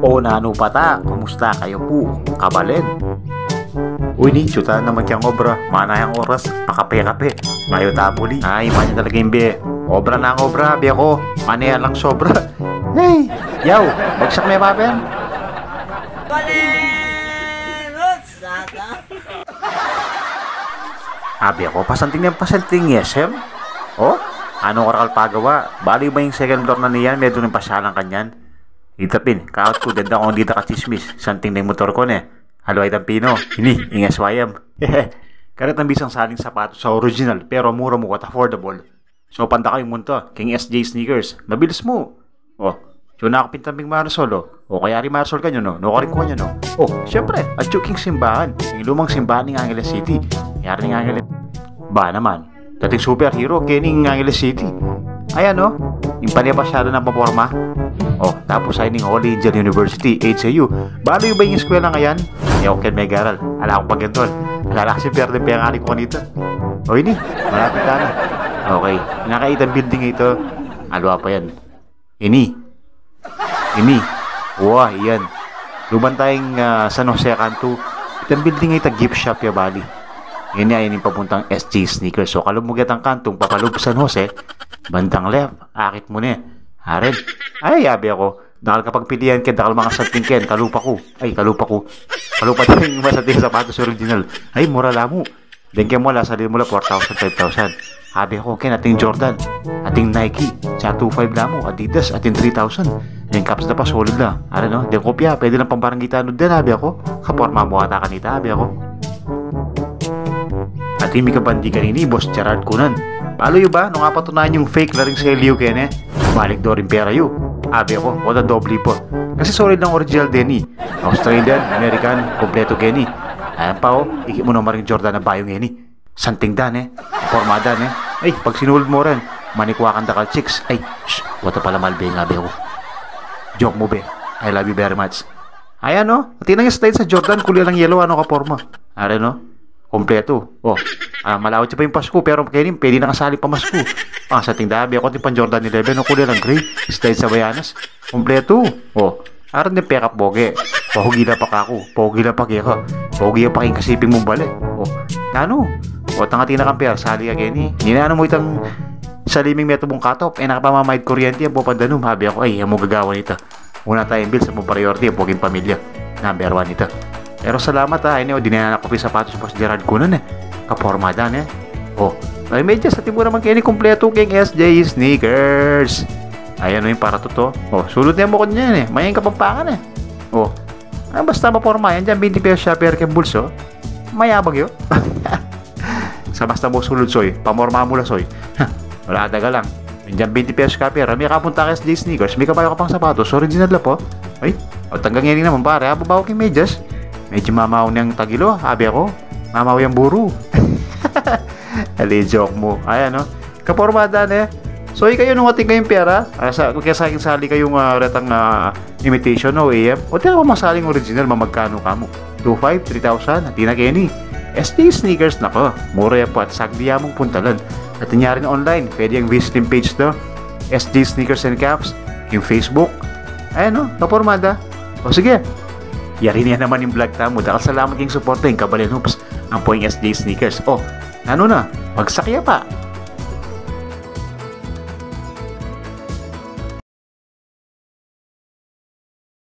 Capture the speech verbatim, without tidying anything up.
O nanu pa ta, kumusta kayu pu, kabalen? Uy, ni, tsutan naman keng obra, mana yang oras, pakape-kape. Mayo ta muli. Ay, manya talaga ing bie. Obra nang obra, bie ku, mana ya lang sobra. Hey, yaw, bagsak me, papen. Abi ku, pasanting ne, pasanting S M. O, nanu karakal pagawa? Balu yu ba ing second floor na niyan, metung ning pasyalan kanyan? Ita pin, kaot ku, denda kung dita katsismis, santing ne ing motor ku ne. Alwa itang pino, ini, ing S Y M. Karetang bisang saling sapatos a original, pero mura mu at affordable. So, panda kayung munta keng S J Sneakers. Mabilis mu. O, tsu na ku pin tambing Marisol, o. O, kayari Marisol kanyan, no? Nukarin ku kanyan, no? O, siyempre, atyu king simbahan. Ing lumang simbahan ning Angeles City. Yari ning Angeles. Ba naman. Dating superhero, keni ing Angeles City. Ayan, no? Ing pale pasyado na paporma. O, tapos ay ning Holy Angel University, H A U. Balu yu ba ing eskwela ngayan? E ku keni megaral. Ala kung pagentol. Ala la kasi perde pengari ku kanita. O, ini. Malapit na. Okay. Nakaita ing building ita. Alwa pa yan. Ini. Ini. Wa, iyan. Luban tayang, ah, San Jose kantu. Itang building ita gift shop ya bali. Ini, ayan ing papuntang S J Sneakers. So, kalub mu ketang kantung papalub San Jose, bandang left, akit mu ne. Aren. Ay, abi ku. Dakal kapagpilian ke, dakal mangasanting ken, kalupa ku. Ay, kalupa ku. Kalupa ding masanting sapatos original. Ay, mura la mu. Deng ke mu la, salin mu la four thousand, five thousand. Abi ku ken, ating Jordan, ating Nike, sa two five la mu, Adidas, ating three thousand. Deng caps da pa, solid la. Aren, no? Deng kopya, pwede lang pambarangay tanud den, abi ku. Kaporma mu ata kanita, abi ku. Ating mikabandi kanini, Boss Gerard Cunan. Balu yu ba, nung apatunayan yung fake la ring sale yu keni, balik do ring pera yu. Abi ku, o da doble pa. Kasi solid lang original deni. Australian, American, kompletu keni. Ayan pa, o, ikit mu naman ring Jordan a bayu ngeni. Santing da ne, porma da ne. Ay, pag sinulud mu rin, manikwa kang dakal chicks. Ay, shh, wata pala malbe nga, abi ku. Joke mu, be. I love you very much. Ayan, no? Atin nang slides a Jordan, kulay lang yellow, nanu kaporma. Aren, no? Kompletu. O, ah, malawit ya pa ing Pasko, pero keni, pwede na kasali pamasku. Ah, santing da, abi ku, atin pang Jordan eleven, no? Kulay lang gray. Slides a bayanas. Kompletu. O, aran ding pekap boge. Pogi la pa kaku. Pogi la pa keka. Pogi la pa king kasiping mung bale. O, nanu? O, tangati na kang pera, sali ka keni. Ninanu mu itang saliming metung mung katop, e na ka pa mamayad kuryente, ampong pandanum, abi ku, ay, e mu gagawan ita. Una tayang bills, ampong priority, ampong king pamilya. Number one ita. Pero salamat, ha, ini, o, dinan na ku pin sapatos, Boss Gerard Cunan, e. Kaporma da ne. O, ay, medyas, atin mu naman keni, kompletu keng S J Sneakers. Ayan, o, ing para tutu. O, sulud ne mu kanyan, e. Mayan Kapampangan, e. O, ah, basta maporma yan, dyan, twenty pesos ya, pero keng bulso, mayabag yu. Sa basta mu sulud, soy, pamorma mu la, soy. Wala, daga lang. Dyan, twenty pesos ka, pero mika punta ka S J Sneakers, mika bayu ka pang sapatos, original la pa. Ay, o, tanggang ini naman, pare, ababaw king medyas. Medyu mamaw neng tagilo, abi ku. Mamaw yang buru. Ali, joke mu. Ayan, no? Kaporma da ne. So, ikayu nung atin kayung pera, ah, sa, kesa king sali kayung, ah, retang, ah, imitation o A M, o tira pa masaling original, mamagkanu ka mu? Two five, three thousand, atin na keni. S J Sneakers na ka. Mura ya pa at sagdi ya mung puntalan. Atin ya rin online, pwede yang visiting page da, S J Sneakers and Caps, king Facebook. Ayan, no? Kaporma da. O sige. Yari ne naman ing vlog tamu. Dakal salamat king suporta, ing Kabalen Hoops. Ampo ing S J Sneakers. O, nanu na, bagsak ya pa.